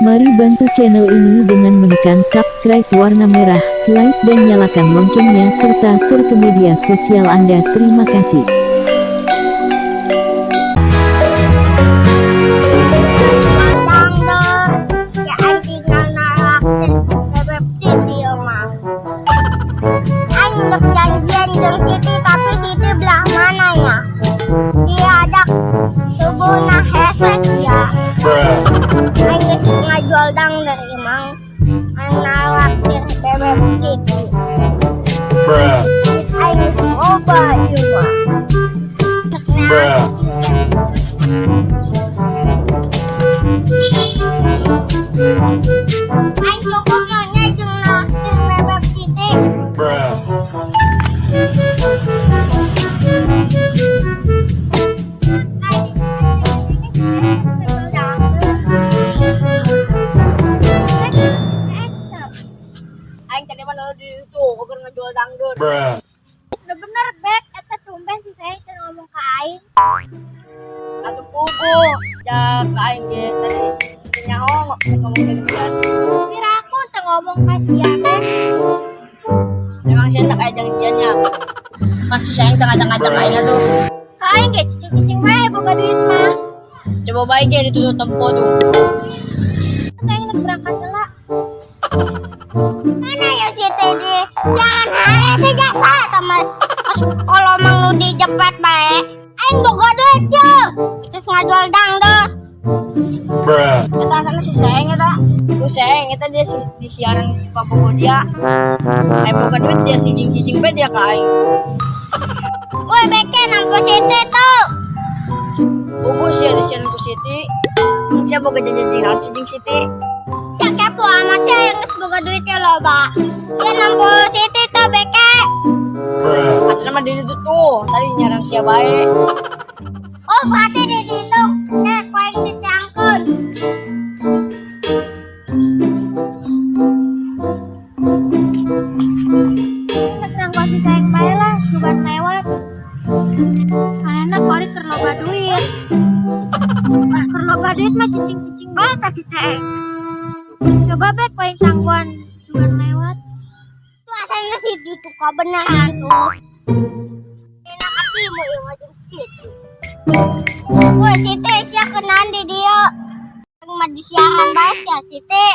Mari bantu channel ini dengan menekan subscribe warna merah, like dan nyalakan loncengnya serta share ke media sosial Anda. Terima kasih. Dangdut ya, aing tinggal naraktir Bebeb Siti ieu mah. Aing dek janjian jeung Siti, tapi Siti belah mana nya? Dia ajak subuhna hese ya. Aing geus ngajual dangdeur ieu mah. Aing naraktir Bebeb Siti. Aing geus loba ieu mah. Dek naraktir. Aing cukup nya jeung naraktir Bebeb Siti. Aing tadi mana di itu, keur ngajual dangdut. Udah bener, Bek, eta tumben si saya teu ngomong ka aing. Atuh pugu, ja ka aing ge tadi teu nyaho ngomong janjian. Piraku teu ngomong ka sia, Bek. Emang sih enak aya janjiannya. Kan si Saeng teh ngajak-ngajak aing atuh. Ka aing ge cicing-cicing bae boga duit mah. Coba bae ge ditutup tempo tuh. Aing nek berangkat heula. Mana ya si Teddy? Jangan hari sejasa teman. Kalau mang nu dijepet bae, aing boga duit ye. Terus ngajual dangdut. Eta asana si Saeng eta. Ku Saeng eta dia si, di siaran papogo dia. Aing boga duit dia si cicing-cicing bae dia ka aing. Woi, Beke, nampo Siti tuh. Pugu sia di siaran ku Siti. Sia boga janji naon si jeung Siti? Sia kepo amat sia yang geus boga duitnya loba. Sia nampo Siti tuh, Beke. Asana mah di ditu tuh, tadi nyaran sia bae. Oh, berarti di situ. Nek, ku aing diteangkeun. Tenang si sayang bae lah, sugan lewat. Karena kori keur loba duit. Wah, keur loba duit mah cicing-cicing bae ka si Seeng. Coba bek ku aing tangguan sugan lewat. Tuh asalnya si itu kok beneran tuh. Enak hatimu yang ngajeng Siti. Woi, Siti, sia kenan di dia. Mah di siaran bae sia, Siti.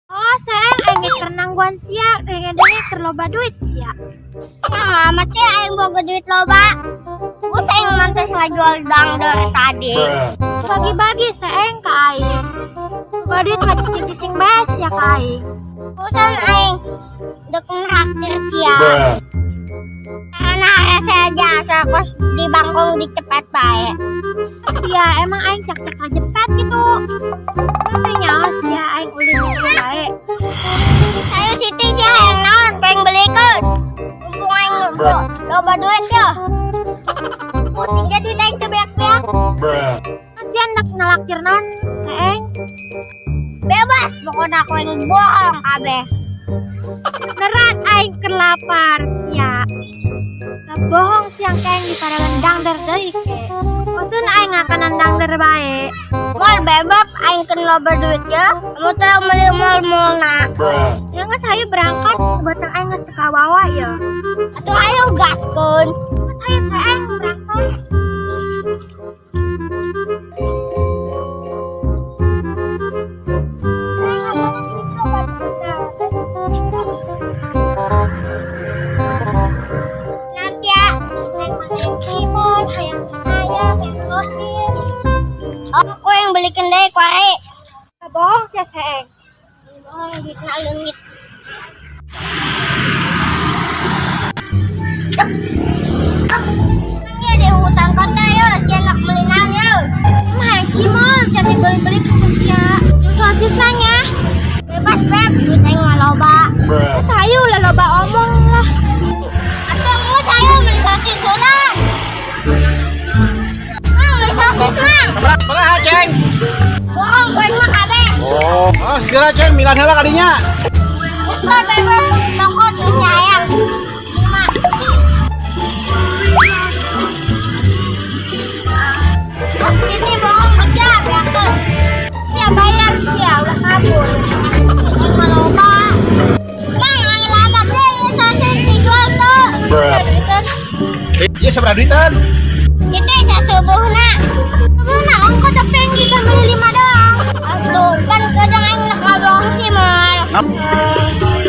Oh, sayang, aing ge keur nangguan sia, denge-denge keur loba duit sia. Ya, amat sia aing boga duit loba. Ku saing mantes ngajual dangdeur tadi. Bagi-bagi seeng ka aing. Boga duit mah cicing-cicing bae sia ka aing. Urusan aing dek nraktir sia. Karena hese jasa kos di bangkong dicepet bae. Sia emang aing cak-cak ngajepet gitu. Emang teh nyaho sia aing ulin gitu bae. Sayu Siti, sia hayang naon pengen belikeun. Mumpung aing loba duit ya. Pusing jadi duit aing teu beak-beak. Kasihan dak nalaktir naon seeng. Bebas pokoknya aku yang bohong kabeh. Beneran aing keur lapar sia. Gak bohong siang kayak di parangan dangder deui ke. Bosen aing ngakanan dangder bae. Moal bebab aing keun loba duit ya. Kamu teh meuli mall-mallna. Ya geus hayu berangkat, batang aing geus teu kabawa ya. Atuh ayo gaskeun. Geus ayo saeng berangkat. Aing ngakanan duit loba duit. Nanti ya, aing hayang cimol, hayang ayam, hayang sosis. Oh, aku yang belikan deh kuari. Gak bohong sih seeng. Bohong duitna leungit. Ya di hutan kota ya, si anak beli naon ya. Mah cimol, jadi beli-beli ke sia. Sosis nanya. Bebas beb, duit aing mah loba. Terus ayo lah loba omong lah. Atau geus ayo beli sosis heula. Ah, beli sosis mah. Sabaraha, Ceng? Bohong kowe mah kabeh. Oh, oh segera Ceng, milan heula kadinya. Geus lah bebas, tongkot duitnya hayang. Lima. Geus Siti. Ieu sabaraha duitan? Itu sasubuhna. Subuhna ongko tapi yang bisa beli lima doang. Aduh, kan kadang aing nak ngabong cimol.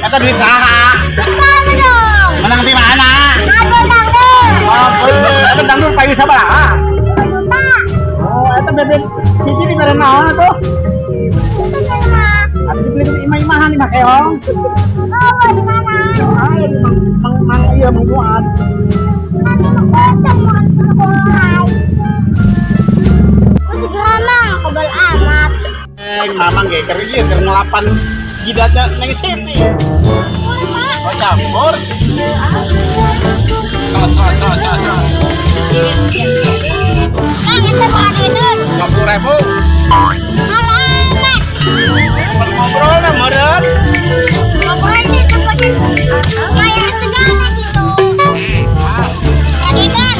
Eta duit saha? Mana dong? Menang di mana? Ada dangdut. Oh, eta dangdut payu sabaraha? Oh, eta bebek hiji di mere naon atuh? Itu mah. Atuh dibeli di imah-imahan imah keong. Oh, di mana? Ah, di mang mang mang ieu mang kuat. Nanti mau kocok mau kuat. Segera mang, kebal amat. Eh, mamang ge keur ieu keur ngelapan jidatnya Neng Siti. Oh, campur. Salat salat salat salat. Salat. Kang, itu bukan duit. 20.000. Alamat. Ngobrol na meureun. Ngobrol sih seperti kayak segala gitu. Duitan.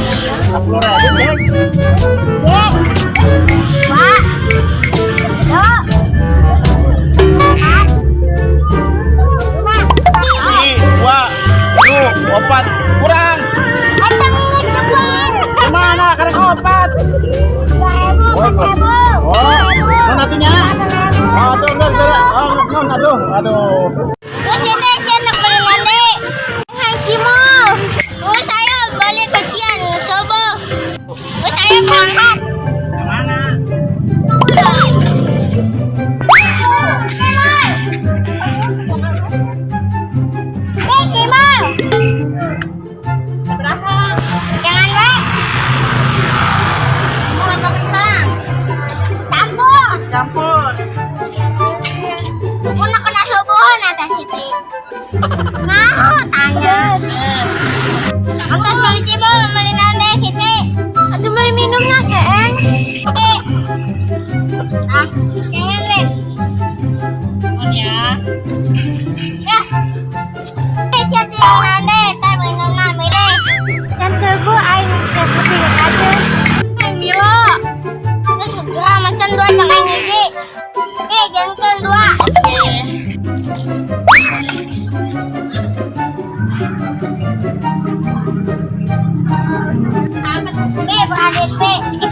10.000, Neng. Ye. Dua. Dua. Empat. Lima. Hiji, dua, tilu, opat, kurang. Eta ngeut depan. Gimana? Karek opat. 2.000, 4.000. Oh, non atunya. Oh, tuh, tuh, tuh. Oh, non, aduh, aduh. Terus itu saya nak beli nande. Hai Cimo. Oh, saya balik ke sian subuh. Oh, saya berangkat. Mana? Hei Cimo. Jangan we. Mau kentang. Campur. Campur. Aku nak kena subuhan atas Siti. Nah, tanya. Atas beli cimol, beli nande Siti. Atau beli minumnya, Seeng. Oke. Ah, jangan le. Mohon ya. Ya. Eh, siap siap nande, tar minum na milih. Can subuh aing putih aja. Aing milo. Terus segera macam dua jangan hiji. Oke, jangan dua. Oke. B, beradit B. 6.000.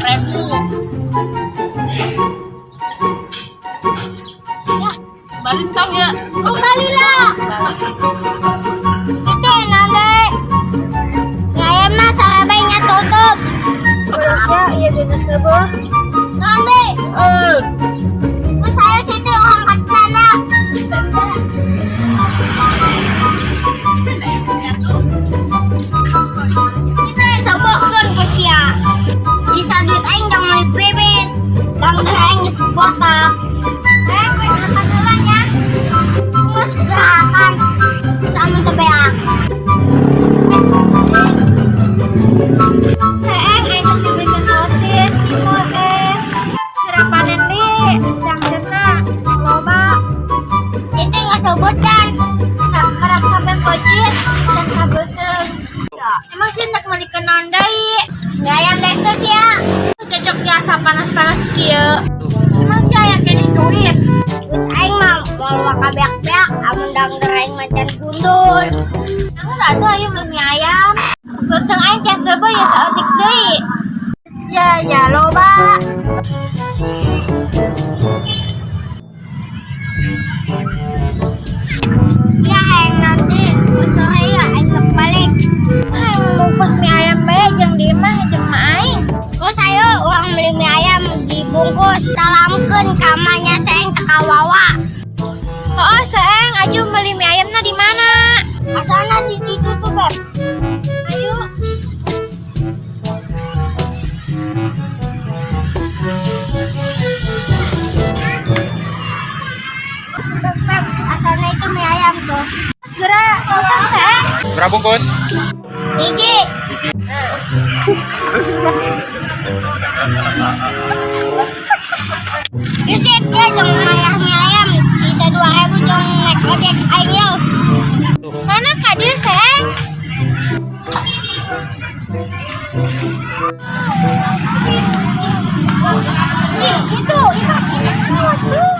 Ya, Balik tong ya. kembalilah. Itu nande. Ayam mah sarabainya tutup. Ya, iya dina subuh. Nande. Eh. Terus saya situ orang tanah. Kita subuhkeun ku sia. Sisa duit aing jang meuli bibit. Dangdeur aing geus botak. Eh, gue makan heula nya. Geus gerakan. Sama teu beak. Heeh, aing geus dibikin sosis, cimol es. Sarapanan nih, dangdutna loba. Itu nggak sebutan. Kerap sampai pocit dan sabeuteng. Emang sih nak meuli kenaon deui? Mie ayam Lexus ya. Cocok jasa panas-panas kieu. Emang sih aya keneh duit. Duit aing mah moal waka beak-beak, amun dangdeur aing macan gundul. Aku atuh ayo meuli mie ayam. Beuteung aing can seubeut ya saeutik deui. Ya ya loba. Sia hayang nanti sore ya aing tek balik. Aing bungkus mie ayam bae jeung di imah jeung ma aing. Terus ayo urang beli mie ayam dibungkus, salamkeun ka mamanya seeng teu kawawa. Oh, seeng aju beli mie ayamna di mana? Asalna di situ tuh, Beb. Ayo. Beb, Beb, asalna itu mie ayam tuh. Segera, pesan seeng. Berapa bungkus? Hiji. Gesit ya jong mayar mie ayam sisa 2.000 jong naik ojek aing yo. Mana kadir seeng? Cih, itu, itu. Awas tuh.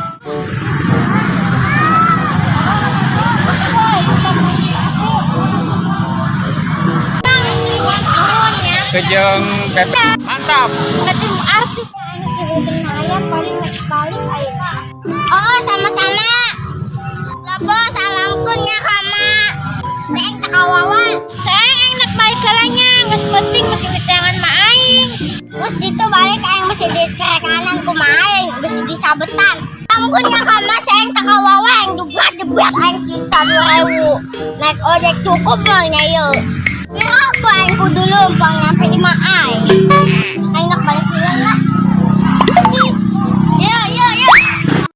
Jeung bebek. Mantap. Ketemu artis aing beli ayam paling nek balik ayeuna. Oh, sama-sama. Lobo, salamkeun nya ka mak. Seeng teu kawawa. Seeng aing nek balik heula nya, geus penting masih ditangan ma aing. Geus ditu balik aing mesti dicerekanan ku ma aing, geus disabetan. Salamkeun nya ka mak, seeng teu kawawa aing jebret-jebret aing sisa 2000. Naik ojek cukup moal nya ieu. Kira apa aing kudu leumpang nyampe imah aing. Aing nak balik heula lah.